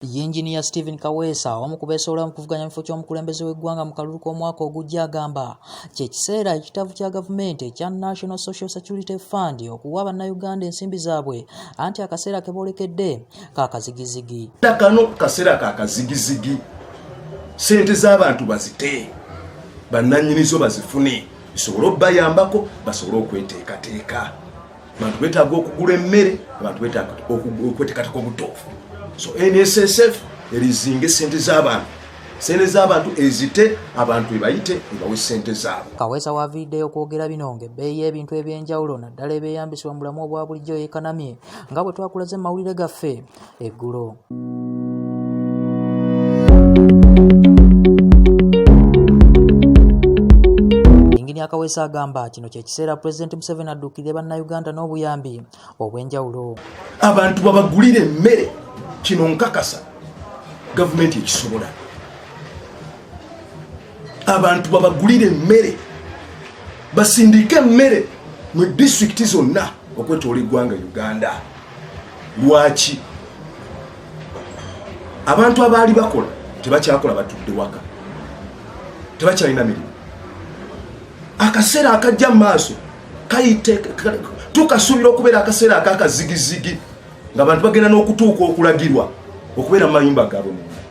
Yinginiya Stephen Kaweesa, omu ku beesobola mu kuvuganya mu kifo ky'omukulembeze w'eggwanga mu kalulu k'omwaka ogujja, agamba kye kiseera ekitavu kya gavumenti ekya National Social Security Fund okuwa Bannayuganda ensimbi zaabwe, anti akaseera ke boolekedde ka kazigizigi. Kano kaseera ka kazigizigi, ssente z'abantu bazite, bannannyinizo bazifune, bisobole okubayambako, basobole okweteekateeka. Abantu betaaga okugula emmere, abantu betaaga okweteekateeka obutuufu. So NSSF erizinga esente z'abantu, sente z'abantu ezite, abantu ebayite ebawe sente zaabwe. Kaweesa waaviiriddeyo okwogera bino ng'ebbeeyi y'ebintu eby'enjawulo naddala ebyeyambisibwa mu bulamu obwa bulijjo yeekanamye, nga bwe twakulaze mu mawulire gaffe eggulo. Yinginiya Kaweesa agamba kino kye kiseera Pulezidenti Museveni adduukirire Bannayuganda n'obuyambi obw'enjawulo. Abantu babagulire emmere, kino nkakasa gavumenti ekisobola. Abantu babagulire emmere, basindike emmere mu disitulikiti zonna okwetoola eggwanga Uganda. Lwaki abantu abaali bakola tebakyakola, batudde waka, tebakyalina mirimu? Akaseera akajja mu maaso kayite tukasuubira okubeera akaseera akakazigizigi, ng'abantu bagenda n'okutuuka okulagirwa okubeera mu mayumba gaabwe munda.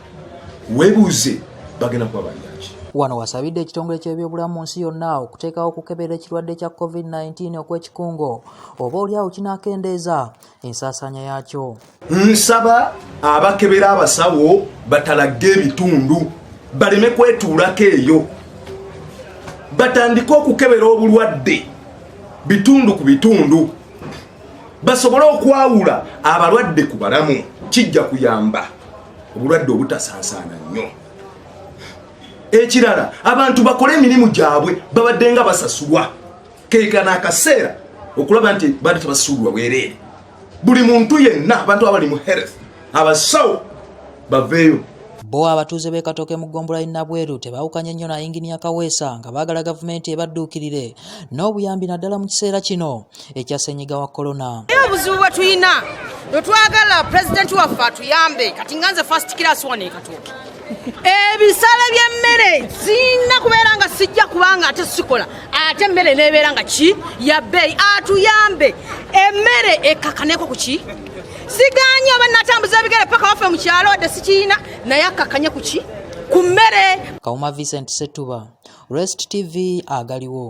Weebuuze, bagenda kuba balyaki? Wano wasabidde ekitongole ky'ebyobulamu mu nsi yonna okuteekawo okukebera ekirwadde kya COVID-19 okw'ekikungo, oba oliawo kinaakendeeza ensaasaanya yaakyo. Nsaba abakebera abasawo batalagge ebitundu, baleme kwetuulako eyo, batandike okukebera obulwadde bitundu ku bitundu, basobole okwawula abalwadde ku balamu. Kijja kuyamba obulwadde obutasansaana nnyo. Ekirala, abantu bakole emirimu gyabwe babadde nga basasulwa. Kekana akaseera okulaba nti bali tebasuulwa bwereere. Buli muntu yenna, abantu abali mu health, abasawo baveeyo. Bo abatuuze b'e Katooke mu ggombolola y'e Nabweru tebaawukanye nnyo na Yinginiya Kaweesa, nga baagala gavumenti ebadduukirire n'obuyambi naddala mu kiseera kino ekya ssennyiga wa Korona. Naye obuzibu bwe tulina, twagala pulezidenti waffe atuyambe. Kati nga nze first class wano e Katooke, ebisale by'emmere sirina kubeera nga sijja, kubanga ate sikola, ate emmere nebeera nga ki ya bbeeyi. Atuyambe emmere ekkakaneko ku ki. Siganye oba natambuza ebigere paka waffe mu kyalo, wadde sikiyina, naye akkakkanye ku ki, ku mmere. Kawuma Vincent Setuba, Rest TV, agaliwo.